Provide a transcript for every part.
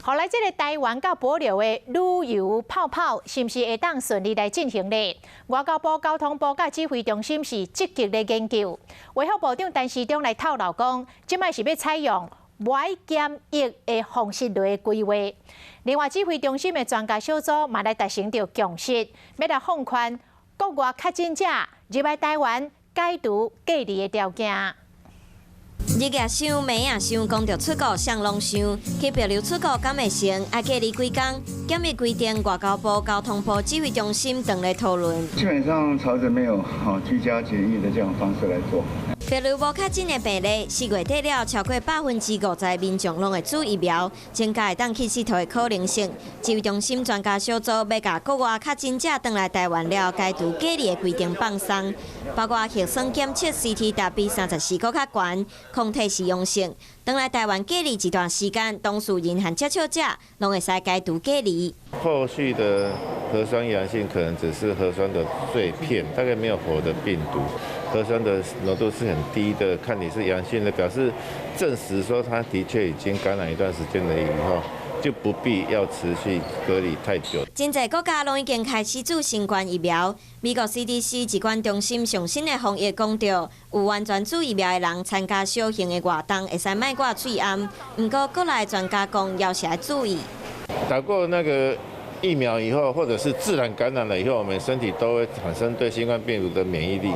後來，這個台灣佮帛琉的旅遊泡泡，是毋是會當順利來進行呢？外交部、交通部佮指揮中心是積極咧研究。衛福部長陳時中來透露講，這擺是欲採用無愛檢疫的方式來規劃。另外，指揮中心的專家小組嘛來達成著共識，欲來放寬國外確診者入來台灣解除隔離的條件。日夜想，暝仔想，講著出國，啥攏想。去帛琉出國敢會成？愛隔離幾工？檢疫規定，外交部、交通部指揮中心正咧討論。基本上朝着沒有居家檢疫的這種方式來做。帛琉無確診的病例，4月底了，超過50%的民眾攏會注疫苗，增加會當去𨑨迌的可能性。指揮中心專家小組欲共國外確診者轉來台灣了，解除隔離的規定放鬆，包括核酸檢測 CT 值比34閣較懸，抗體是陽性，轉來台灣隔離一段時間，當事人和接觸者攏會使解除隔離。後續的核酸陽性可能只是核酸的碎片，大概沒有活的病毒。核酸的濃度是很低的，看你是陽性的，表示證實說他的確已經感染一段時間了以後，就不必要持續隔離太久。真濟國家攏已經開始注新冠疫苗。美國 CDC 疾管中心上新的防疫講著，有完全注疫苗的人參加小型的活動，會使莫掛喙罨。毋過國內專家講，猶是愛注意。打過那個疫苗以後，或者是自然感染了以後，我們身體都會產生對新冠病毒的免疫力。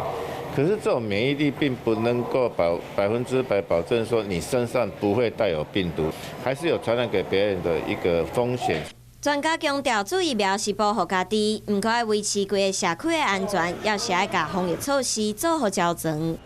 可是這種免疫力並不能夠保100%保證說你身上不會帶有病毒，還是有傳染給別人的一個風險。專家強調，注疫苗是保護家己，毋過愛維持規个社區的安全，猶是愛共防疫措施做好周全。